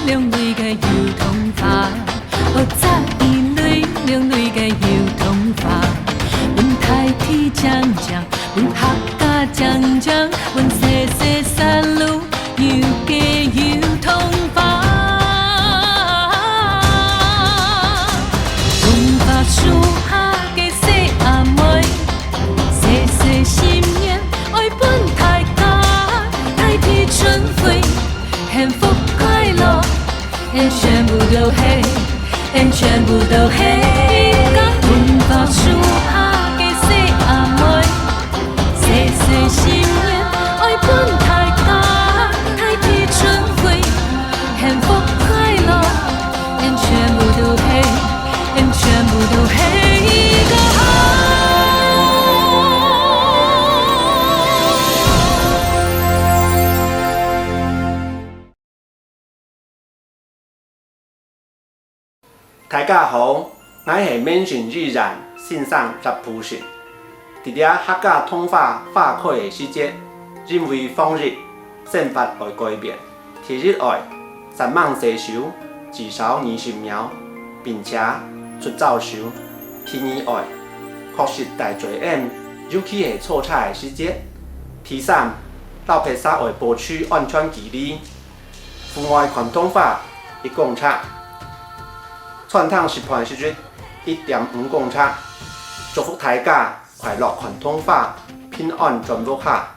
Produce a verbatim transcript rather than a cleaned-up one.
兩蕊个油桐花，哦，摘一蕊，兩蕊个油桐花，分大地靚靚，分客家靚靚，分細細山路有个油桐花。桐花樹下个細阿妹，細細心願愛分大家，大地春暉，幸福快樂。 俺全部都係，俺全部都係。桐花樹下个細阿妹，細細心願愛分大家，大地春暉，幸福快樂。俺全部都係，俺全部都係个好。 大家好，𠊎係明星藝人先生葉普成。在這客家桐花花開个時節，因為防疫，生活愛改變。第一愛煞猛洗手，至少二十秒，並且捽燥手。第二愛，確實戴嘴掩，尤其係坐車个時節。第三，摎別儕愛保持安全距離。 戶外看桐花一公尺，餐廳食飯時節一點五公尺。祝福大家快樂看桐花，平安轉屋下。